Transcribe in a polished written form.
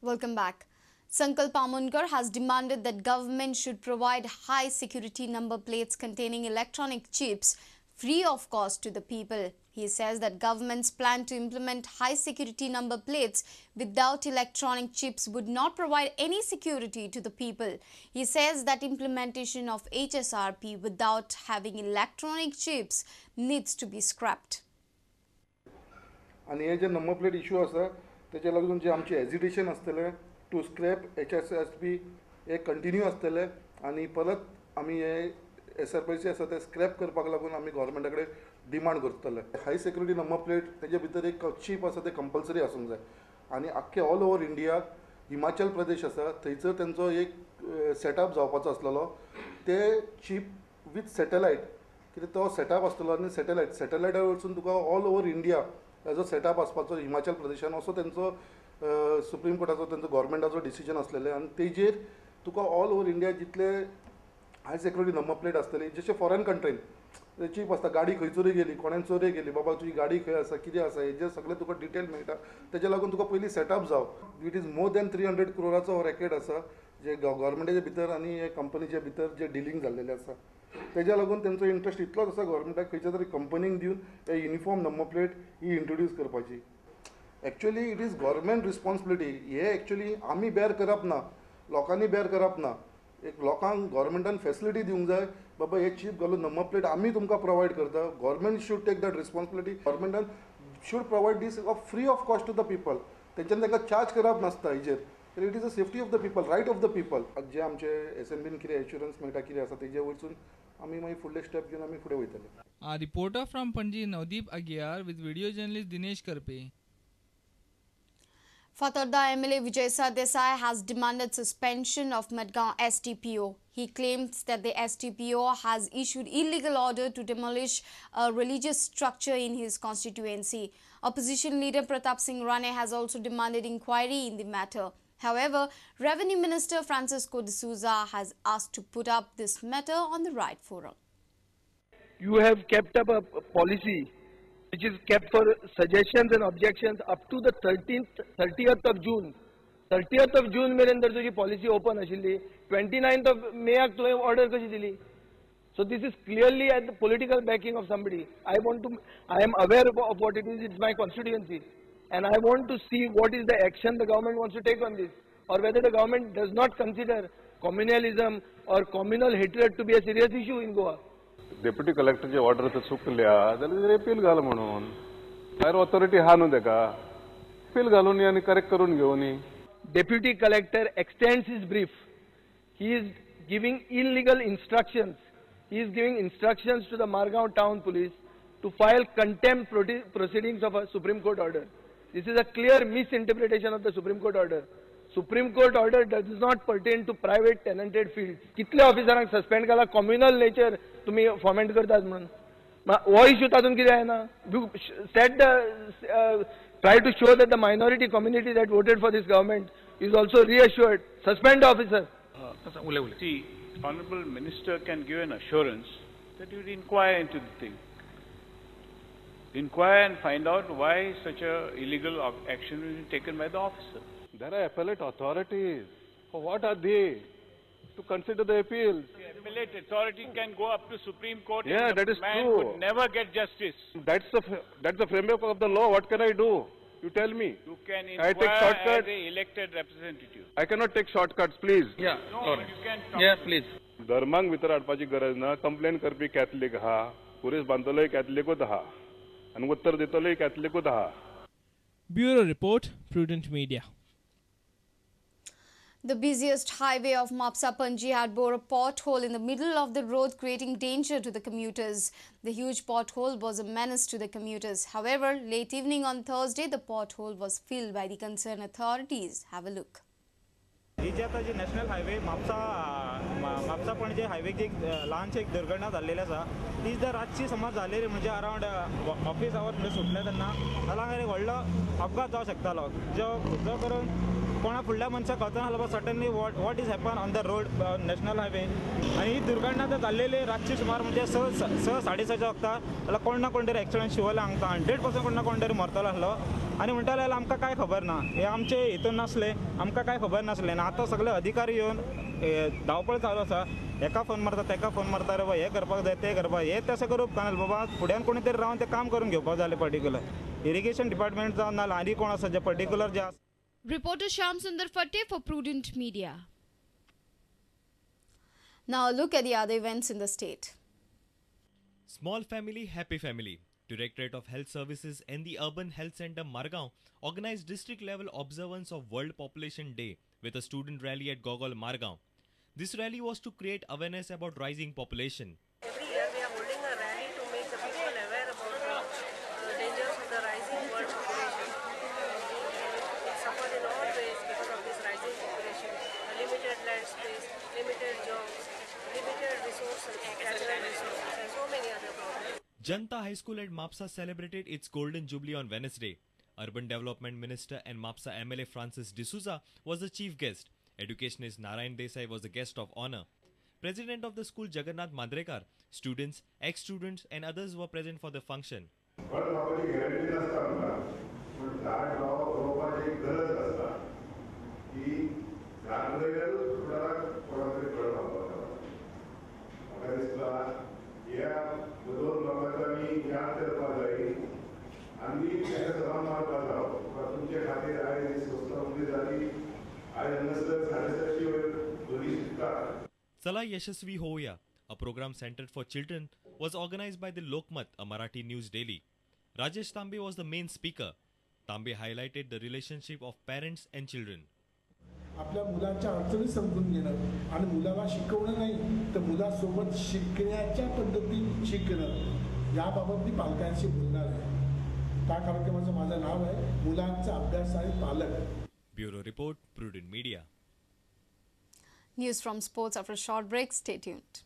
Welcome back. Sankalp Amonkar has demanded that government should provide high security number plates containing electronic chips free of cost to the people. He says that government's plan to implement high security number plates without electronic chips would not provide any security to the people. He says that implementation of HSRP without having electronic chips needs to be scrapped. आणि हे जे number plate issue आसा तेच्या लागून जे आमचे hesitation आसतलें two scrap HSRP हे continue आसतलें आनी परत आमी हे SRP आसा ते स्क्रॅप करपाक लागून आमी गव्हर्मेंटा कडेन डिमांड करतले. हाय सेक्युरिटी नंबर प्लेट तेजे भितर एक चीप आसा ते कंपल्सरी आसूंक जाय आनी आख्खे all over India Himachal Pradesh आसा थंयसर तेंचो एक सेटअप जावपाचो आसलेलो, ते चीप विथ सॅटेलायट कित्याक तो सेटअप आसतलो आनी सॅटेलायटार वचून तुका ऑल ओवर इंडिया हेजो सेटअप आसपाचो हिमाचल प्रदेशान असो तेंचो सुप्रीम कोर्टाचो तेंचो गव्हर्मेंटाचो डिसिजन आसलेलें आनी तेजेर तुका ऑल ओवर इंडिया जितले हाय सेक्युरिटी नंबर प्लेट आसतली जशें फॉरेन कंट्रीन चीप आसता, गाडी खंय चोरी गेली, कोणेन चोरी गेली, बाबा तुजी गाडी खंय आसा कितें आसा हेजेर सगळें तुका डिटेल मेळटा. तेज्या लागून तुका पयलीं सेटअप जावं. It is more than 300 क्रोराचो racket आसा जे गव्हर्मेंटाच्या भितर आनी हे कंपनीच्या भितर जे डिलींग जाल्लेलें आसा तेज्या लागून तेंचो इंट्रस्ट इतलोच आसा गव्हर्मेंटाक खंयच्या तरी कंपनीक दिवन हे युनिफॉर्म नंबर प्लेट ही इंट्रोड्यूस करपाची. Actually it is government responsibility. हे एक्चुअली आमी बेर करप ना, लोकांनी बेर करप ना, एक लोकांक गव्हर्मेंटान फेसिलिटी दिवंक जाय बाबा हे चीप घालून नंबर प्लेट आमी तुमकां प्रोवायड करता. Government should take that responsibility. गव्हर्मेंटान should provide this of free of cost to the people. तेंच्यान तांकां चार्ज करप नासता हेजेर. It is a safety of the people, right of the people. जे आमचे SNB कितें एश्युरन्स मेळटा कितें आसा तेजे वयरसून आमी मागीर फुडले स्टेप घेवन आमी फुडें वयतले. A reporter from Panaji Navdeep Aguiar with video journalist Dinesh Karpe. Fatorda MLA Vijay Sardesai has demanded suspension of Madgaon SDPO. He claims that the SDPO has issued illegal order to demolish a religious structure in his constituency. Opposition leader Pratap Singh Rane has also demanded inquiry in the matter. However, Revenue Minister Francisco D'Souza has asked to put up this matter on the right forum. You have kept up a policy which is kept for suggestions and objections up to the 30th of June. 30th of June मेरेन जर तुजी policy open आशिल्ली, 29th of May तुवें order कशी दिली? So this is clearly at the political backing of somebody. I am aware of what it is. It's my constituency. And I want to see what is the action the government wants to take on this, or whether the government does not consider communalism or communal hatred to be a serious issue in Goa. Deputy कलेक्टरची order तर चुकल्या जाल्यार appeal घाल म्हणून higher authority हा न्हू तेका appeal घालून आनी correct करून घेवनी. Deputy collector extends his brief. He is giving illegal instructions. He is giving instructions to the Margao town police to file contempt proceedings of a Supreme Court order. This is a clear misinterpretation of the Supreme Court order. Supreme Court order does not pertain to private tenanted fields. कितले ऑफिसरांक suspend केला communal nature तुम्ही फॉर्मेंट करतात म्हणून हो issue तातूंत कितें जायना. Set the try to show that the minority community that voted for this government is also reassured. Suspend the officer. See, Honorable Minister can give an assurance that you will inquire into the thing. Inquire and find out why such a illegal action will be taken by the officer. There are appellate authorities. For what are they? To consider the appeals. The appellate authority can go up to Supreme Court. Yeah, and that is man true. Would never get justice. That's the framework of the law. What can I do? You tell me. You can I take inquire shortcuts. As a elected representative. I cannot take shortcuts, please. Yeah. No, right. You can talk. Yeah, please. धर्मांक भितर हाडपाची गरज ना. Complain करपी Catholic आहा, police बांदतलोय कॅथलिकूच आहा आनी उत्तर दितलोय कॅथलिकूच आहा. Bureau Report, Prudent Media. The busiest highway of Mapsa Panji had bore a pothole in the middle of the road, creating danger to the commuters. The huge pothole was a menace to the commuters. However, late evening on Thursday, the pothole was filled by the concerned authorities. Have a look. ही जी आतां जी national highway Mapusa Panaji हायवेक एक ल्हानशी एक दुर्घटना जाल्लेली आसा ती जर रातची समज जालेली म्हणजे अरावंड ऑफिस our म्हणजे सुटले तेन्ना जाल्यार एक व्हडलो अपघात जावंक शकतालो जो जो करून कोणा फुडल्या मनशाक कळतना suddenly what is happen on the road national highway. आनी ही दुर्घटना जर जाल्लेली रातची सुमार म्हणजे 6 साडे 6 वक्तार जाल्यार कोण ना कोण तरी एक्सिडंट शिवोले हांगा 100% कोण ना कोण तरी मरतलो आसलो. आनी म्हणटा जाल्यार आमकां कांय खबर ना, हे आमचे हितून नासले, आमकां कांय खबर नासलें. आनी आतां सगळे अधिकारी येवन धांवपळ चालू आसा, हेका फोन मारता तेका फोन मारता, रे बाबा हें करपाक जाय तें करपाक, हें तशें करूंक उपकारना बाबा. फुड्यान कोणी तरी रावन तें काम करून घेवपाक जाय पर्टिक्युलर इरिगेशन डिपार्टमेंट जावं ना आनी कोण आसा जे पर्टिक्युलर जे आसा. Reporter Shyam Sundar Fatte for Prudent Media. Now look at the other events in the state. Small family, happy family. Directorate of Health Services and the Urban Health Center Margao organized district level observance of World Population Day with a student rally at Gogol Margao. This rally was to create awareness about rising population. Every year we are holding a rally to make the people aware about the dangers of the rising world population. We suffer in all ways because of this rising population. Limited land space, limited jobs, limited resources, natural resources, and so many other problems. Janta High School at Mapsa celebrated its Golden Jubilee on Wednesday. Urban Development Minister and Mapsa MLA Francis D'Souza was the chief guest. Educationist Narayan Desai was the guest of honor. President of the school Jagannath Mandrekar, students, ex-students and others were present for the function. Chala Yashasvi Hoya, a program centered for children, was organized by the Lokmat, a Marathi news daily. Rajesh Tambe was the main speaker. Tambe highlighted the relationship of parents and children. आपल्या मुलांच्या अडचणी समजून घेणं आणि मुलाला शिकवणं नाही तर मुलासोबत शिकण्याच्या पद्धती शिकणं याबाबत मी पालकांशी बोलणार आहे. त्या कार्यक्रमाचं माझं नाव आहे मुलांचा अभ्यास आणि पालक. Bureau Report, Prudent Media. News from sports after a short break. Stay tuned.